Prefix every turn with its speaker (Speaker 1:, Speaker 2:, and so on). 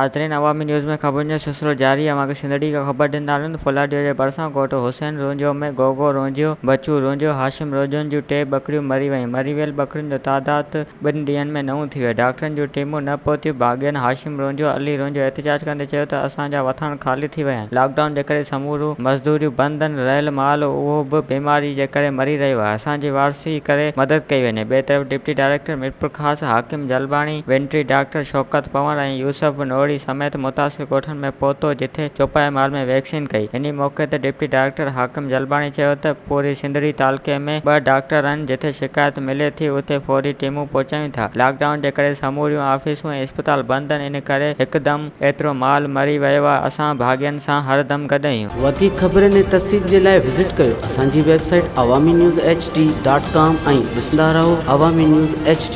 Speaker 1: ناظرين عوامي نيوز ۾ خبرن جو سلسلو جاري اوهان کي سنڌڙي کان خبر ڏيندا هلون ته ڦلاڊيو جي ڀرسان ڳوٺ حسين رونجهو ۾ گوگو رونجهو، بچو رونجهو، هاشم رونجهن جون ٽي ٻڪريون مري ويون، مري ويل ٻڪرين جو تعداد ٻن ڏينهن ۾ نئون ٿي ويو، ڊاڪٽرن جون ٽيمون نه پهتيون، ڀاڳين هاشم رونجهو، علي رونجهو احتجاج ڪندي چيو ته اسان جا وٿاڻ خالي ٿي ويا آهن، لاڪ ڊائون جي ڪري سموريون مزدوريون بند آهن، رهيل مال اهو به بيماري جي ڪري مري رهيو آهي، اسان جي وارثي ڪري مدد ڪئي وڃي، ٻئي طرف ڊپٽي ڊائريڪٽر ميرپورخاص حاڪم جلباڻي، ويٽرنري ڊاڪٽر شوڪت پنهور ۽ يوسف نوڙي سميت متاثر ڳوٺن ۾ پهتو جٿي چوپائي مال ۾ ويڪسين ڪئي. انهي موقعي تي ڊپٽي ڊائريڪٽر حاڪم جلباڻي چيو ته پوري سنڌڙي تعلقي ۾ ٻه ڊاڪٽر آهن جٿي شڪايت ملي ٿي اتي فوري ٽيمون پهچايون ٿا لاڪ ڊائون جي ڪري سموريون آفيسون ۽ اسپتال بند آهن ان ڪري هڪدم ايترو مال مري ويو آهي اسان ڀاڳين سان هر دم گڏ آهيون.
Speaker 2: وڌيڪ خبرن ۽ تفصيل جي لاء وزٽ ڪيو اسان جي website Awami news H D dot com ۽ ڏسندا رهو عوامي نيوز ايڇ ڊي.